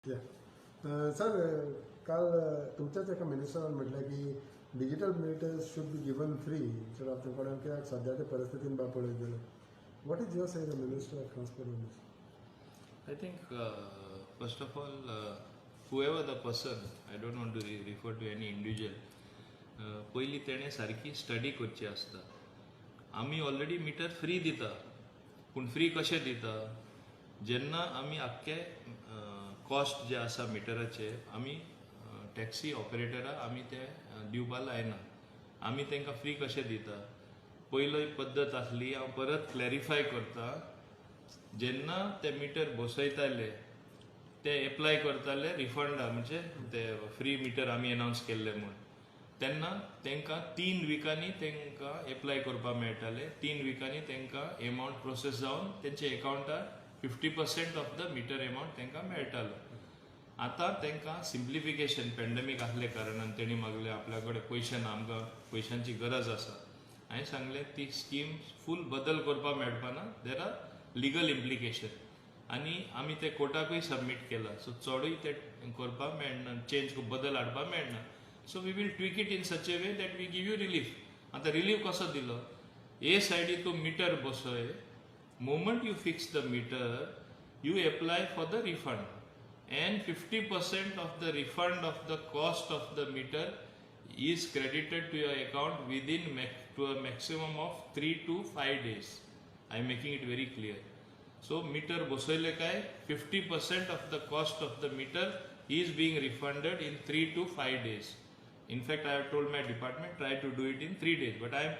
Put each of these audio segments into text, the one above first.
या सर, काल तुमच्याच एका मिनिस्टरान म्हटलें की digital meters should be given free instead of तुमकडे, कित्याक सद्याच्या परिस्थितीन बा पळयत जाल्यार, what is your say, the Minister of Transport, on this? I think, first of all, whoever the person, I don't want to refer to any individual, पयलीं तेणें सारकी study करची आसता. आमी ऑलरेडी मिटर फ्री दिता, पूण फ्री कशें दिता? जेन्ना आमी आख्खे कॉस्ट जे आसा मिटराचे, आमी टॅक्सी ऑपरेटराक आमी ते दिवपा लायना. आमी तांकां फ्री कशें दिता? पयलो एक पद्दत आसली, हांव परत क्लॅरिफाय करता. जेन्ना ते मिटर बसयताले, ते एप्लाय करताले रिफंडा, म्हणजे ते फ्री मिटर आमी अनावन्स केल्ले म्हूण, तेन्ना तांकां 3 विकांनी तांकां एप्लाय करपाक मेळटाले. 3 विकांनी तांकां एमावंट प्रोसेस जावन तेंच्या एकावंटार 50% of the meter amount तांकां मेळटालो. आतां तांकां सिम्प्लिफिकेशन, पॅन्डेमीक आसले कारणान तेणी मागले, आपल्या कडेन पयशे ना, आमकां पयशांची गरज आसा. हांवें सांगलें, ती स्कीम फूल बदल करपाक मेळपाना, there are legal implication आनी आमी ते कोर्टाकूय सबमीट केला. सो चडूय ते करपाक मेळना, चेंज, बदल हाडपाक मेळना. So we will tweak it in such a way that we give you relief. आतां रिलीफ कसो दिलो? ए सायडी तूं metre बसय. Moment you fix the meter, you apply for the refund, and 50% of the refund of the cost of the meter is credited to your account within to a maximum of 3 to 5 days. I am making it very clear. So meter बसयले काय 50% of the cost of the meter is being refunded in 3 to 5 days. In fact, I have told my department, try to do it in 3 days, but I am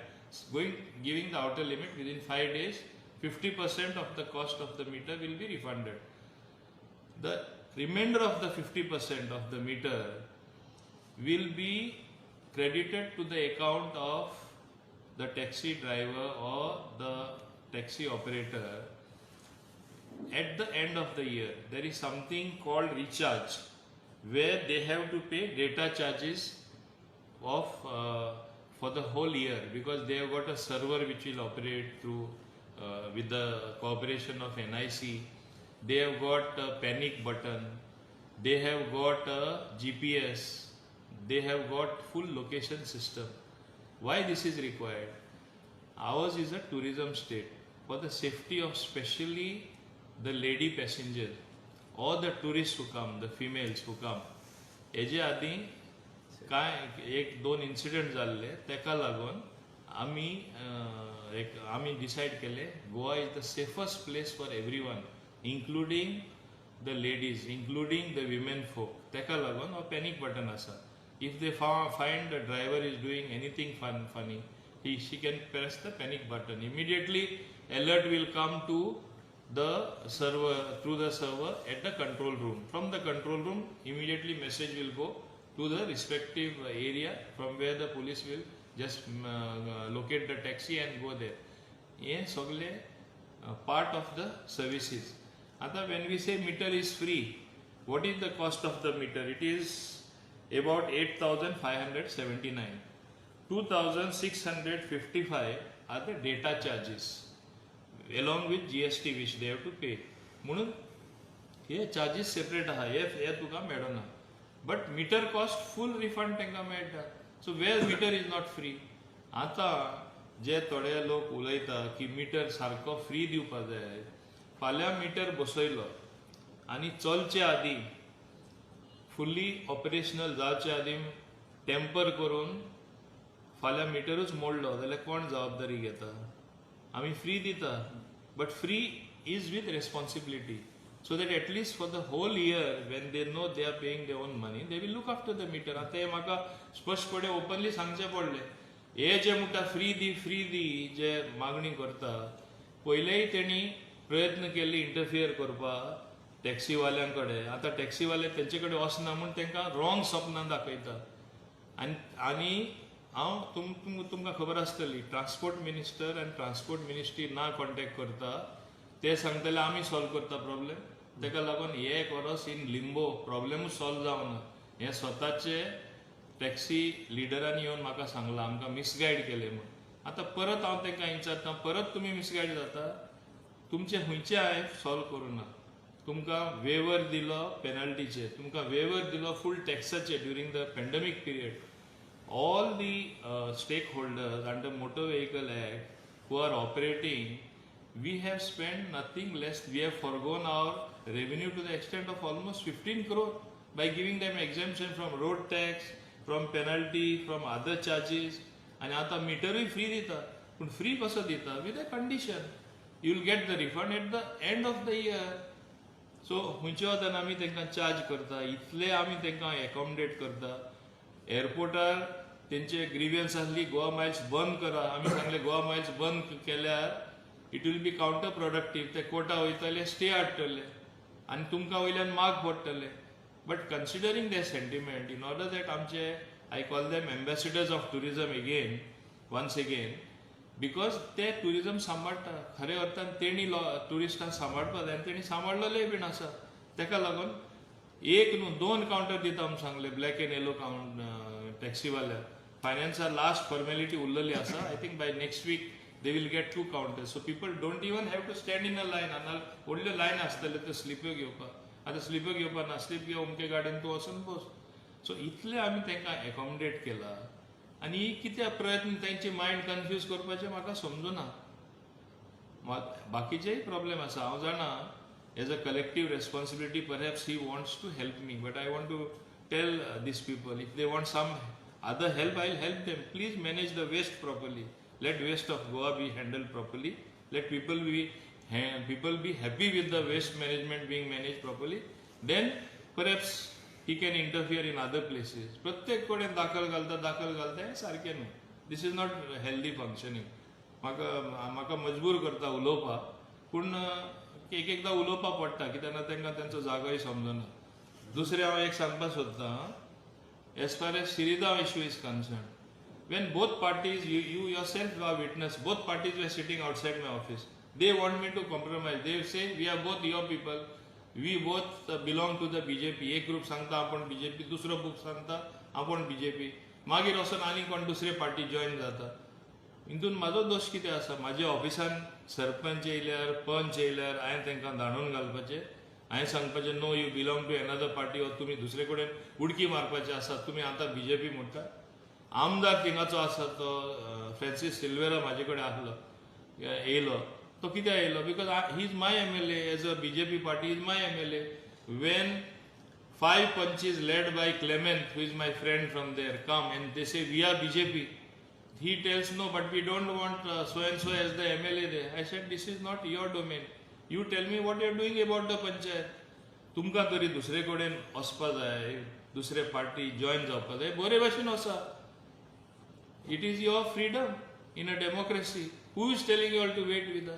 going giving the outer limit, within 5 days 50% of the cost of the meter will be refunded. The remainder of the 50% of the meter will be credited to the account of the taxi driver or the taxi operator at the end of the year. There is something called recharge, where they have to pay data charges of for the whole year, because they have got a server which will operate through with the cooperation of NIC. They have got a panic button, they have got a GPS, they have got full location system. Why this is required? Ours is a tourism state. For the safety of specially the lady passenger or the tourists who come, the females who come. हेजे आदीं कांय एक दोन incident जाल्ले, तेका लागून आमी एक आमी डिसायड केलें, Goa is the safest place for everyone, including the ladies, including the women folk. तेका लागून हो पॅनीक बटन आसा. If they find the driver is doing anything funny, he she can press the panic button. Immediately alert will come to the server, through the server at the control room. From the control room, immediately message will go to the respective area, from where the police will just locate the taxi and go there. हे सगळे part of the services. आता when we say meter is free, what is the cost of the meter? It is about 8579. 2655 are the data charges along with GST which they have to pay. म्हणून हे charges separate आहा, हे हे तुका मेळना, but meter cost full refund तांकां मेळटा. So where meter is not free? आतां जे थोडे लोक उलयता की मिटर सारको फ्री दिवपा जाय, फाल्यां मिटर बसयलो आनी चलचे आदीं, फुल्ली ऑपरेशनल जावचे आदीं टेम्पर करून फाल्यां मिटरूच मोडलो जाल्यार कोण जबाबदारी घेता? आमी फ्री दिता, but free is with responsibility, so that at least for the whole year, when they know they are paying their own money, they will look after the meter. आतां हें म्हाका स्पश्टपणे ओपनली सांगचें पडलें. हे जे म्हणटा फ्री दी, free दी, जे मागणी करता, पयलेय तेणी प्रयत्न केल्ले इंटरफियर करपाक टॅक्सीवाल्यां कडेन. आतां टॅक्सीवाले तेंचे कडेन वचना म्हूण तांकां रॉंग सपनां दाखयता. आनी आनी हांव तुमकां खबर आसतली, ट्रान्सपोर्ट मिनिस्टर आनी ट्रान्सपोर्ट मिनिस्ट्री ना कॉन्टेक्ट करता, ते सांगतले आमी सॉल्व करता प्रॉब्लेम. ताका लागून हे एक वरस इन लिंबो, प्रॉब्लेमूच सॉल्व जावना. हे स्वताचे टॅक्सी लिडरांनी येवन म्हाका सांगलां, आमकां मिसगायड केलें म्हूण. आतां परत हांव तांकां विचारता, परत तुमी मिसगायड जाता? तुमचे खंयचे हांवें सॉल्व करूं ना. तुमकां वेवर दिलो पेनल्टीचे, तुमकां वेवर दिलो फूल टॅक्साचे during the pandemic period. All the stakeholders under Motor Vehicle Act who are operating, we have spent nothing less, we have forgone our revenue to the extent of almost 15 crore by giving them exemption from road tax, from penalty, from other charges. आनी आतां मिटरूय free दिता, पूण free कसो दिता? With a condition, you will get the refund at the end of the year. So खंयच्या वतान आमी तांकां charge करता, इतले आमी तांकां एकोमोडेट करता. एअरपोर्टार तेंचे ग्रिवियन्स आसली, गोवा मायल्स बंद करा. आमी सांगले, गोवा मायल्स बंद केल्यार it will be counter productive. ते कोर्टा वयतले, स्टे हाडटले आनी तुमकां वयल्यान माग पडटले. But considering the sentiment, in order that आमचे, I call them ambassadors of tourism again, once again, because ते ट्युरिजम सांबाळटा. खऱ्या अर्थान तेणी ट्युरिस्टांक सांबाळपा जाय आनी तेणी सांबाळलेलेय बीन आसा. तेका लागून एक न्हू, दोन कावंटर दिता म्हूण सांगले ब्लॅक एंड येलो कावंट टॅक्सीवाल्या. फायनान्सार लास्ट फॉर्मेलिटी उरलेली आसा. I think by next week they will get two counter, so people don't even have to stand in a line. हांगा व्हडल्यो लायन आसतल्यो त्यो स्लिप्यो घेवपाक. आतां स्लिप्यो घेवपाक ना. स्लीप घेवन अमके गाडयेन तूं वचून बस. सो इतले आमी तांकां एकोमोडेट केला आनी कित्याक प्रयत्न तांची मायंड कन्फ्यूज करपाचें म्हाका समजुना. बाकीचेय प्रॉब्लेम आसा, हांव जाणा. As a collective responsibility, perhaps he wants to help me, but I want to tell these people, if they want some other help, I will help them. Please manage the waste properly. Let waste of Goa be handled properly. Let people be happy with the waste management being managed properly. Then perhaps he can interfere in other places. प्रत्येक कडेन दाखल घालता, दाखल घालता, हें सारकें न्हू. This is not healthy functioning. म्हाका म्हाका मजबूर करता उलोवपाक, पूण एक एकदां उलोवपाक पडटा, कित्याक ना तांकां तेंचो जागोय समजना. दुसरें हांव एक सांगपाक सोदतां, as far as Siridao issue is concerned, when both parties, you yourself are witness, both parties were sitting outside my office. They want me to compromise. They say, "We are both your people. We both belong to the BJP." एक group सांगता आपण BJP, दुसरो group सांगता आपण BJP, मागीर वचून आनी कोण दुसरे पार्टी जॉईन जाता. हितून म्हाजो दोश कितें आसा? म्हाज्या ऑफिसान सरपंच येयल्यार, पंच येयल्यार हांवें तांकां धाडून घालपाचें? हांवें सांगपाचें, "No, you belong to another party," or "तुमी दुसरे कडेन उडकी मारपाचे आसात, तुमी आतां बीजेपी म्हणटा"? आमदार थिंगाचो आसा तो फ्रांसीस सिल्वेरा म्हाजे कडेन आसलो, येयलो. तो कित्याक येयलो? Because he is my MLA. As a BJP party is my MLA. When five panches led by Clement, who is my friend from there, come and they say, "We are BJP." He tells, "No, but we don't want so and so as the MLA there." I said, "This is not your domain. You tell me what you are doing about the panchayat." तुमकां तरी दुसरे कडेन वचपा जाय, दुसरे party join जावपा जाय, बरे भाशेन वचा. It is your freedom in a democracy. Who is telling you all to wait with?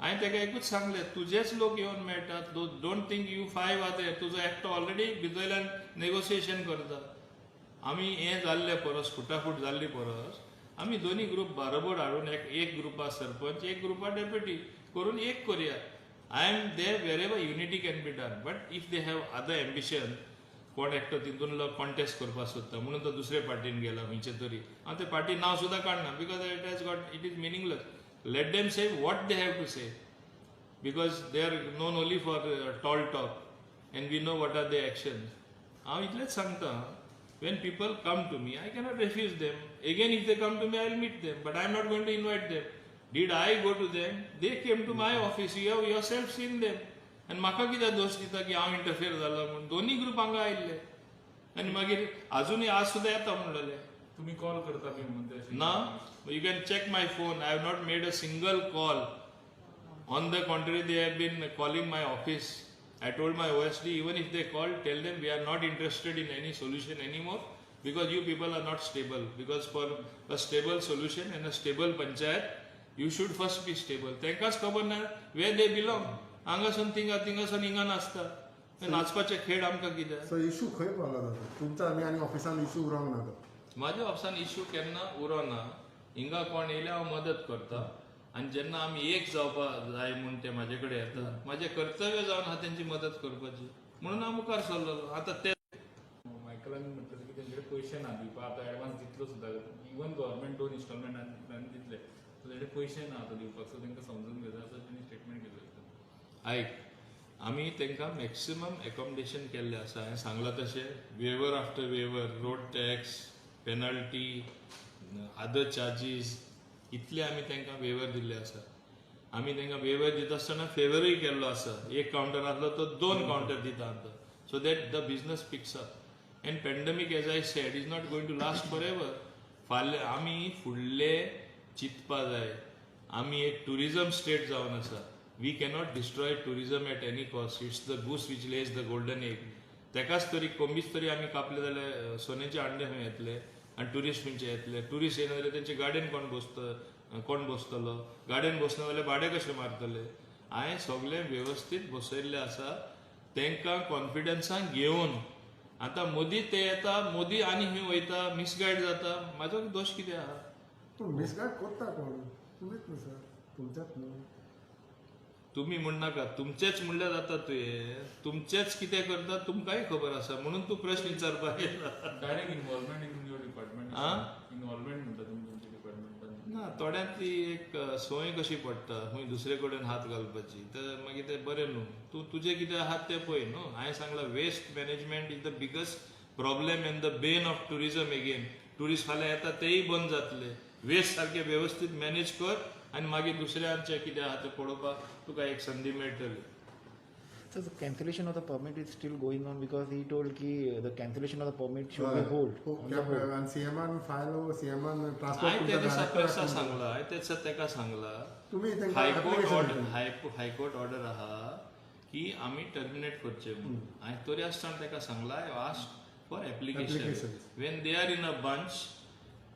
हांवें ताका एकूच सांगलें, तुजेच लोक येवन मेळटात. Don't think you five are there. तुजो एकटो ऑलरेडी भितरल्यान नेगोसिएशन करता. आमी हें जाल्ले परस, फुटाफूट जाल्ली परस, आमी दोनी ग्रुप बरोबर हाडून एक एक ग्रुपा सरपंच, एक ग्रुपा डेप्युटी करून एक करुया. I am there wherever unity can be done, but if they have other ambition, कोण एकटो तितूनलो कॉन्टेस्ट करपाक सोदता म्हणून तो दुसरे पार्टीन गेला खंयचे तरी, हांव ते पार्टी नांव सुद्दां काडना because it has got it is meaningless. Let them say what they have to say, because they are known only for tall talk and we know what are the actions. हांव इतलेंच सांगता, when people come to me, I cannot refuse them. Again, if they come to me, I will meet them, but I am not going to invite them. Did I go to them? They came to my office. You have yourself seen them. आनी म्हाका कित्याक दोश दिता की हांव interfere जाला म्हूण? दोनी ग्रुप हांगा आयिल्ले आनी मागीर अजुनूय आज सुद्दां येता म्हणलेले. तुम्ही कॉल करता बी म्हणून ते अशें? ना, you can check my phone. I have not made a single call. On the contrary, they have been calling my office. I told my OSD, even if they call, tell them we are not interested in any solution anymore because you people are not stable. Because for a stable solution and a stable panchayat, you should first be stable. तांकांच खबर ना where they belong. हांगासून थिंगा, थिंगासून हिंगा नाचता. नाचपाचे खेळ आमकां कित्याक? सो इशू खंय पावला जाता तुमचा आमी आनी ऑफिसान इशू उरोंक ना तो? म्हाज्या ऑफिसान इश्यू केन्ना उरोना. हिंगा कोण येयल्यार हांव मदत करता आनी जेन्ना आमी एक जावपा जाय म्हूण ते म्हाजे कडेन येता, म्हाजें कर्तव्य जावन आहा तेंची मदत करपाची, म्हणून हांव मुखार सरलो. आतां ते मायकलान म्हटलें की तेंचे कडेन पयशे ना दिवपाक. आतां एडवान्स दितलो सुद्दां, इवन गव्हर्मेंट दोन इन्स्टॉलमेंटान दितले, सो तेजे पयशे ना आतां दिवपाक, सो तांकां समजून घेता, असो तेणी स्टेटमेंट केल्लें. आयक, आमी तांकां मॅक्सिमम एकोमोडेशन केल्लें आसा. हांवें सांगलां तशें, waiver after waiver, road tax, penalty, other charges, इतले आमी तांकां वेवर दिल्ले आसा. आमी तांकां वेवर दिता आसतना फेवरूय केल्लो आसा. एक कावंटर आसलो तो दोन कावंटर दिता आमकां, so that the business picks up. And pandemic, as I said, is not going to last forever. फाल्यां आमी फुडले चिंतपा जाय. आमी एक टुरिझम स्टेट जावन आसा. We cannot destroy tourism at any cost. It's the goose which lays the golden egg. तेकाच तरी, कोंबीच तरी आमी कापले जाल्यार सोन्याचे अंडे खंय येतले आनी ट्युरिस्ट खंयचे येतले? ट्युरिस्ट येयना जाल्यार तेंचे गाडयेन कोण बसता? कोण बसतलो? गाडयेन बसना जाल्यार भाडें कशें मारतले? हांवें सगळें वेवस्थीत बसयल्लें आसा तांकां कॉन्फिडन्सान घेवन. आतां मदीं ते येता, मदीं आनी खंय वयता, मिसगायड जाता. म्हाजो दोश कितें आहा? पूण मिसगायड कोत्ता कोण? तुमीच न्हू सर? तुमच्याच न्हू? तुमी म्हणनाका. तुमचेच म्हणल्यार जाता. तुवें तुमचेच कितें करता तुमकांय खबर आसा, म्हणून तूं प्रश्न विचारपाक येयला. Direct involvement in your department? आ? इन्वॉल्वमेंट म्हणटा तुमी तुमच्या डिपार्टमेंटान? ना, थोड्यांक ती एक संवय कशी पडटा खंय दुसरे कडेन हात घालपाची, तर मागीर तें बरें न्हू. तूं तुजें कितें आहा तें पळय न्हू. हांवें सांगलां, waste management is the biggest problem and the bane of tourism. Again, tourist फाल्यां येता तेय बंद जातले. वेस्ट सारकें वेवस्थीत मॅनेज कर आनी मागीर दुसऱ्यांचें कितें आहा तें पळोवपाक तुका एक संदी मेळटली. So the cancellation of the permit is still going on because he told ki the cancellation of the permit should be hold on the hold. आनी सीएमान फायल, सीएमान हांवें ट्रान्सपोर्ट त्या दिसा प्रेसा सांगला, हांवें त्या दिसा तेका सांगला, तुमी तांकां high court application order, high court order आहा की आमी टर्मिनेट करचे म्हणून. हांवें तरी आसतना तेका सांगला, I ask for application. Applications. When they are in a bunch,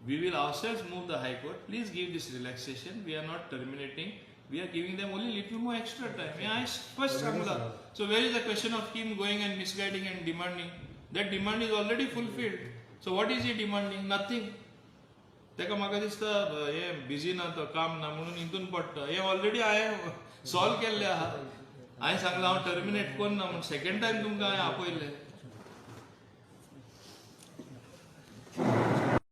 we will ourselves move the High Court. Please give this relaxation. We are not terminating. We are giving them only little more extra time. Yeah, I first सांगला. So where is the question of him going and misguiding and demanding? That demand is already fulfilled. So what is he demanding? Nothing. तेका म्हाका दिसता हे busy ना तो, काम ना म्हणून हितून पडटा. हे ऑलरेडी हांवें सॉल्व केल्लें आहा. हांवें सांगलां, हांव टर्मिनेट करना म्हूण. सेकंड टायम तुमकां हांवें आपयलें.